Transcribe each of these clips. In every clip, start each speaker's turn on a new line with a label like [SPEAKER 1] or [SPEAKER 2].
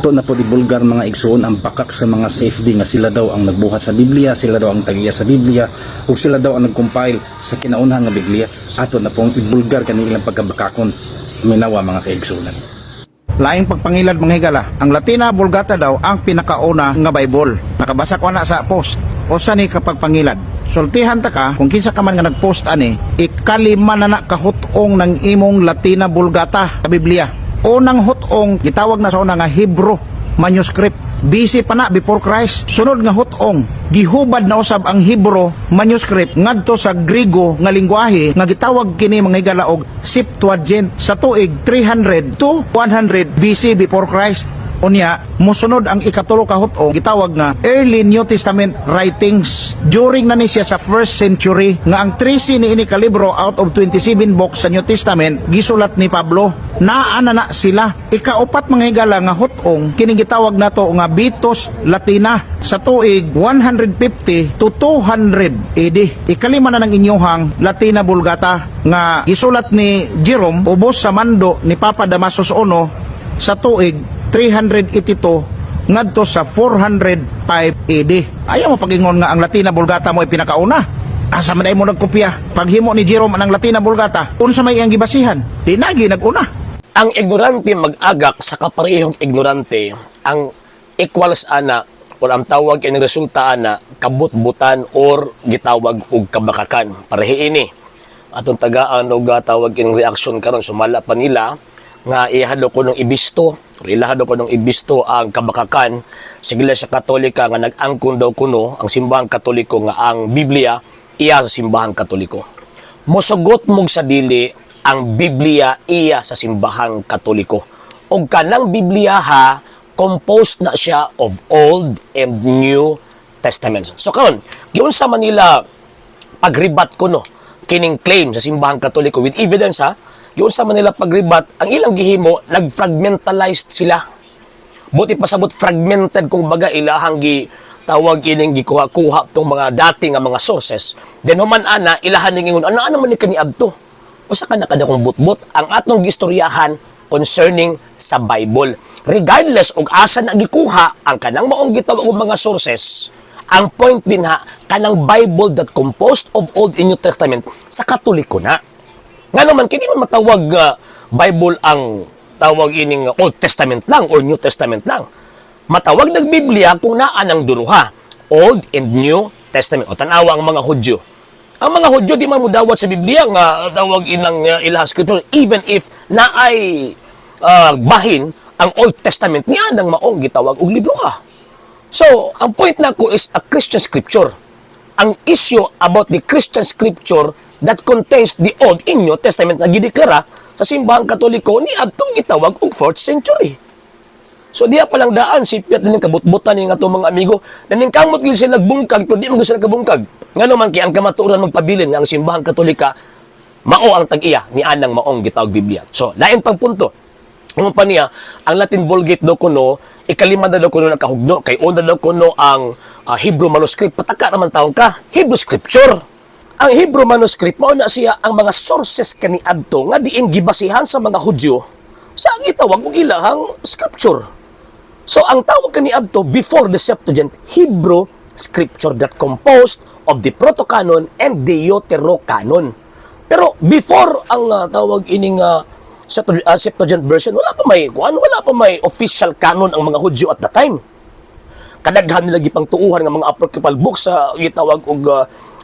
[SPEAKER 1] Ato na pod ibulgar, mga igsoon, ang bakak sa mga safety nga sila daw ang nagbuhat sa Biblia, sila daw ang tag-iya sa Biblia, ug sila daw ang nag-compile sa kinaunhan nga Biblia. Ato na pong ibulgar kani ilang pagkabakakon. Minawa, mga kaigsuonan.
[SPEAKER 2] Laing pagpangilad, mga higala, ang Latina Vulgata daw ang pinakauna nga Bible. Nakabasa ko na sa post. Usa ni kapagpangilad? Sultihan ta ka kung kinsa ka man nga nagpost ani, ikalima na na kahut-ong ng imong Latina Vulgata sa Biblia. Unang hut-ong gitawag na sa una nga Hebrew manuscript. BC pa na, before Christ. Sunod nga hut-ong, gihubad na usab ang Hebrew manuscript ngadto sa Griego nga lingwahe nga gitawag kini, mga higala, og Septuagint sa tuig 300 to 100 BC, before Christ. Unya, musunod ang ikatulo ka hut-ong, gitawag nga Early New Testament writings. During na ni siya sa first century nga ang 13 ni ini ka libro out of 27 books sa New Testament gisulat ni Pablo. Naa na na sila. Ikaupat, mga higala, nga hut-ong, kini gitawag nato nga Vetus Latina sa tuig 150 to 200 AD. Ikalima na ng inyuhang Latina Vulgata nga gisulat ni Jerome ubos sa mando ni Papa Damasus I sa tuig 382 ngadto sa 405 AD. Ayaw mo pagingon nga ang Latina Vulgata mo ay pinakauna. Asa man ay mo nagkopya? Paghimo ni Jerome ang Latina Vulgata, unsa may iyang gibasihan? Di nagi naguna.
[SPEAKER 3] Ang ignorante mag-agak sa kaparehong ignorante, ang equals ana or ang tawag ini resulta ana kabutbutan or gitawag og kabakakan. Parehi ini atong tagaan og tawag ining reaksyon karon, sumala pa nila nga ihado ko nung ibisto or ilahado ko nung ibisto ang kabakakan sa Iglesia Katolika nga nag-angkon daw kuno ang Simbahang Katoliko nga ang Biblia iya sa Simbahang Katoliko. Mosugot mog sa dili, ang Biblia iya sa Simbahang Katoliko. Og kanang Biblia ha, composed na siya of Old and New Testaments. So karon, giunsa man nila pagribat kuno kining claim sa Simbahang Katoliko with evidence ha? Giunsa man nila pagribat? Ang ilang gihimo, nagfragmentalized sila. Buti pasabot, fragmented kung baga ilahang gi tawag ining gikuha-kuha tong mga dati nga mga sources. Then human ana, ilahan ning ingon ano ano man ni kaniadto. Usa ka na kadakong butbot ang atong gistoryahan concerning sa Bible. Regardless og asa na gikuha ang kanang maong gitawag og mga sources, ang point din ha, kanang Bible that composed of Old and New Testament sa Katoliko na. Nga naman, kini man matawag Bible ang tawag ining Old Testament lang or New Testament lang. Matawag ng Biblia kung naa ng duruha, Old and New Testament. O tanawa ang mga Hudyo. Ang mga Hudyo di man mudawat sa Biblia nga tawag inang ilang scripture even if naay bahin ang Old Testament niya nang maong gitawag og libro ha. So, ang point nako is a Christian scripture. Ang issue about the Christian scripture that contains the Old and New Testament na gideklara sa Simbahang Katoliko ni adtong gitawag og 4th century. So diya pa lang daan si Piat ning kabutbutan ni atong mga amigo, naningkamot gyud sila bungkag pero di man gyud sila kabungkag. Ngano man kay ang kamatuoran magpabilin nga ang Simbahang Katolika mao ang tag-iya ni anang maong gitawag Biblia. So lain pang punto. Ingon pa niya, ang Latin Vulgate daw kuno, ikalima na daw kuno nakahugno, kay una daw kuno ang Hebrew manuscript. Pataka naman taong ka, Hebrew scripture. Ang Hebrew manuscript, mao na siya ang mga sources kaniadto nga diin gibasihan sa mga Hudyo sa gitawag og ilahang scripture. So ang tawag kaniadto before the Septuagint, Hebrew scripture that composed of the Proto-Canon and Deuterocanon. Pero before ang tawag ining Septuagint version, wala pa may kuan, wala pa may official canon ang mga Hudyo at the time. Kadaghan nila gipang tuuhan nga mga apocryphal books sa gitawag og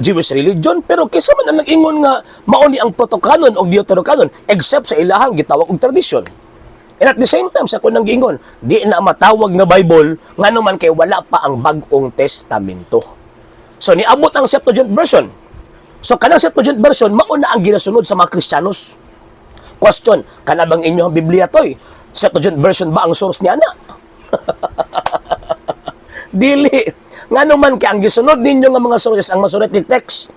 [SPEAKER 3] Jewish religion, pero kinsa man ang nag-ingon nga mao ni ang Proto-Canon og Deuterocanon except sa ilahang gitawag og tradisyon? And at the same time, sa kunang giingon, di na matawag nga Bible ngano man kay wala pa ang Bagong Testamento. So niabot ang Septuagint version. So kanang Septuagint version mao na ang ginasunod sa mga Kristiyanos. Question, kana bang inyong Biblia toy? Septuagint version ba ang source niya na? Dili. Ngano man kay ang gisunod ninyo nga mga sources ang Masoretic text.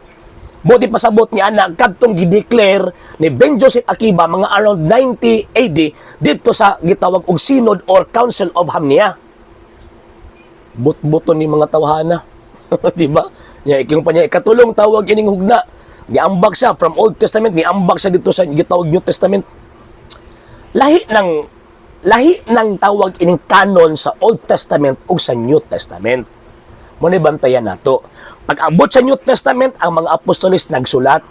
[SPEAKER 3] Buti pasabot niya na kadtong gideclare ni Ben Joseph Akiba mga around 90 AD didto sa gitawag og Synod or Council of Hamnia. But-buton ni mga tawhana. Di ba? Nya iking pa niya ikatulong tawag ining hugna. Niambag siya from Old Testament, niambag siya dito sa gitawag New Testament. Lahi ng Lahi ng tawag ining canon sa Old Testament ug sa New Testament. Mo ni bantayan nato. Pag abot sa New Testament, ang mga apostoles nagsulat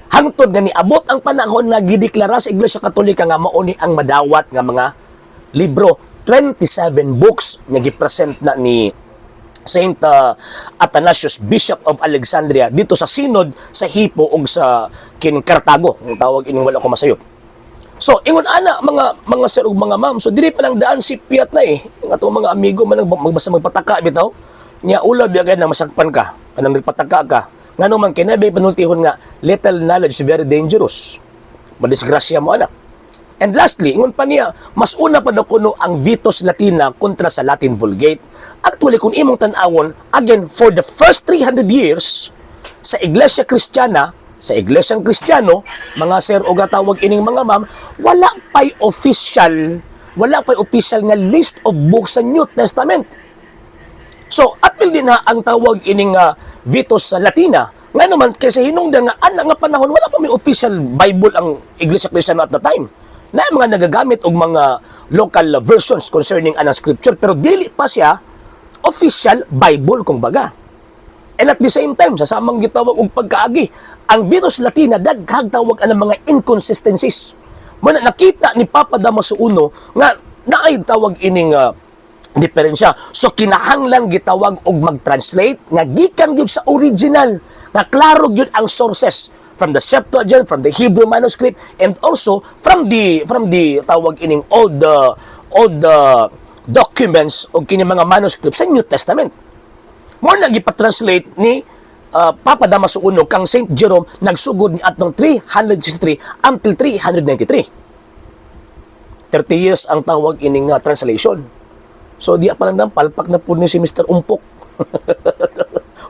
[SPEAKER 3] hangtod nga niabot ang panahon nga gideklara sa Iglesia Katolika nga mao ni ang madawat nga mga libro. 27 books nga gipresent na ni Saint Athanasius, Bishop of Alexandria, dito sa synod sa Hippo ug sa kin Cartago ang tawag ining, wala ko masayop. So, ingon ana, mga sir ug mga ma'am. So dili pa lang daan si Piat na eh. Ang atong mga amigo man ang magbasa magpataka bitaw. Nya ulaw biya kay nang masakpan ka, kanang nagpataka ka. Ngano man kinabi panultihon nga little knowledge is very dangerous. Madisgrasya mo anak. And lastly, ingon pa niya, mas una pa daw kuno ang Vetus Latina kontra sa Latin Vulgate. Actually, kung imong tan-awon, again, for the first 300 years, sa Iglesia Kristiyana, sa Iglesyang Kristiyano, mga sir o tawag ining mga ma'am, wala pa'y official nga list of books sa New Testament. So, apil din na ang tawag ining Vetus sa Latina. Nga naman, kasi hinungdan nga, ana nga panahon, wala pa may official Bible ang Iglesia Kristiyana at the time. Na mga nagagamit og mga local versions concerning anang scripture, pero dili pa siya official Bible, kung baga. And at the same time, sa samang gitawag og pagkaagi, ang Vetus Latina daghang tawag ang mga inconsistencies. Mana nakita ni Papa Damaso I nga naay tawag ining diferensya. So kinahanglan gitawag og mag-translate nga gikan gyud sa original, nga klaro gyud ang sources from the Septuagint, from the Hebrew manuscript, and also from the tawag ining all the documents o kini mga manuscripts sa New Testament. Mo na gipatranslate ni Papa Damaso I kang Saint Jerome, nagsugod ni atong 363 until 393. 30 years ang tawag ining translation. So di pa lang palpak na po ni si Mr. Umpok.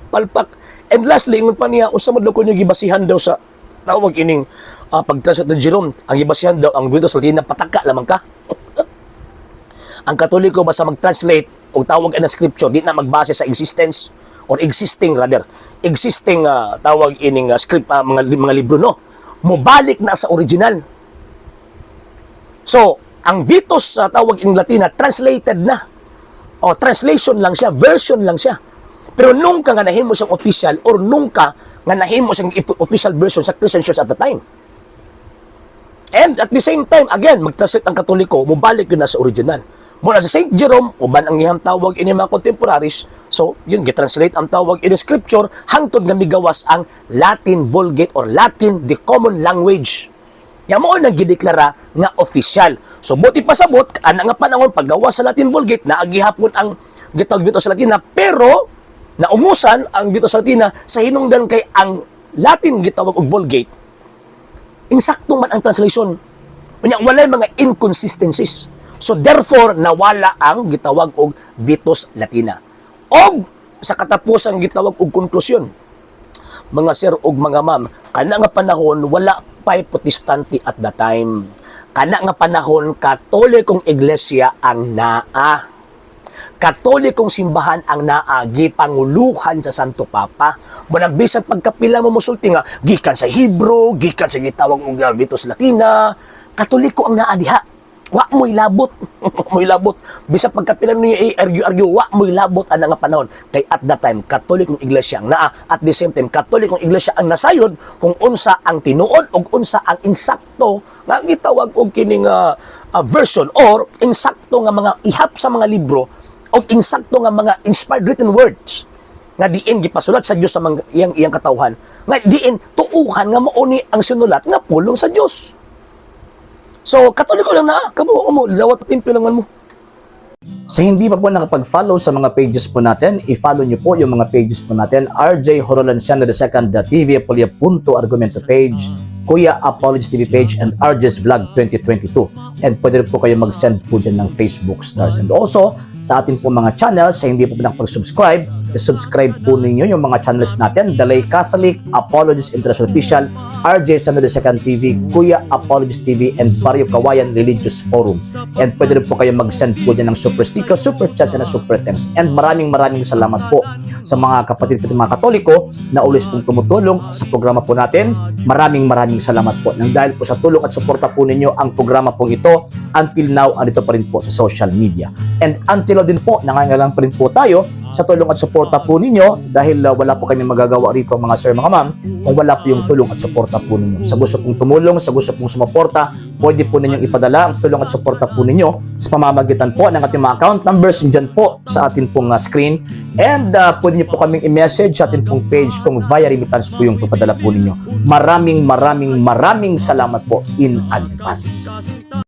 [SPEAKER 3] Palpak. And lastly, ingon pa niya, unsa man daw kuno gibasihan daw sa tawag ining pag-translate ni Jerome? Ang gibasihan daw ang Vetus Latina, pataka lamang ka. Ang Katoliko basta mag-translate og tawag ang scripture, di na magbase sa existence or existing, rather existing tawag ining script, mga libro, no, mobalik na sa original. So ang Vetus sa tawag in Latina, translated na o translation lang siya, version lang siya, pero nungka nga nahimo siyang official or nungka nga nahimo siyang official version sa Christian Church at the time. And at the same time, again, mag-translate ang Katoliko, mubalik yun na sa original. Muna sa St. Jerome, uban ang iyang tawag ini mga contemporaries, so yun, gitranslate ang tawag ini scripture, hangtod nga migawas ang Latin Vulgate or Latin, the common language. Ya mo nang gideklara nga official. So buti pasabot, ana nga panahon paggawas sa Latin Vulgate, naagihapon ang gitawag Vetus sa Latina, pero naungusan ang Vetus sa Latina sa hinungdan kay ang Latin gitawag og Vulgate, insakto man ang translation. Unya walay mga inconsistencies. So therefore nawala ang gitawag og Vetus Latina. Og sa katapusan gitawag og konklusyon. Mga sir og mga ma'am, kana nga panahon wala pa'y Protestante at the time. Kana nga panahon, Katolikong Iglesia ang naa. Katolikong simbahan ang naa, gipanguluhan sa Santo Papa. Munang bisan pagkapila mo musulti nga gikan sa Hebrew, gikan sa gitawag og Vetus Latina, Katoliko ang naa diha. Wa mo'y labot. Wa mo'y labot. Bisan pagkapila niyo i-argue argue, wa mo'y labot ana nga panahon. Kay at that time, Katolikong Iglesia ang naa. At the same time, Katolikong Iglesia ang nasayod kung unsa ang tinuod ug unsa ang insakto nga gitawag og kining version or insakto nga mga ihap sa mga libro o insakto nga mga inspired written words nga diin gipasulat sa Dios sa mga iyang iyang katawhan nga diin tuuhan nga mao ni ang sinulat nga pulong sa Dios. So Katoliko lang na kamo mo lawat timpilangan mo.
[SPEAKER 4] Sa hindi pa po nakapag-follow sa mga pages po natin, i-follow nyo po yung mga pages po natin. RJ Horolanciano II, TV Apolia Punto Argumento page, Kuya Apologies TV page, and RJ's Vlog 2022. And pwede rin po kayo mag-send po dyan ng Facebook stars. And also, Sa atin po mga channels, sa hindi po nakapag-subscribe, subscribe po ninyo yung mga channels natin: Dalay Catholic, Apologist International Official, RJ San Second TV, Kuya Apologist TV, and Barrio Kawayan Religious Forum. And pwede rin po kayo mag-send po dyan ng super sticker, super chat, and super thanks. And maraming maraming salamat po sa mga kapatid ko, mga Katoliko na always pong tumutulong sa programa po natin. Maraming maraming salamat po. Nang dahil po sa tulong at suporta po ninyo, ang programa pong ito until now andito pa rin po sa social media. And until now din po, nangangailangan pa rin po tayo sa tulong at suporta po ninyo dahil wala po kami magagawa rito, mga sir, mga ma'am, kung wala po yung tulong at suporta po ninyo. Sa gusto pong tumulong, sa gusto pong sumuporta, pwede po ninyong ipadala ang tulong at suporta po ninyo sa pamamagitan po ng ating mga account numbers dyan po sa atin pong screen. And pwede niyo po kaming i-message sa atin pong page kung via remittance po yung papadala po ninyo. Maraming maraming maraming salamat po in advance.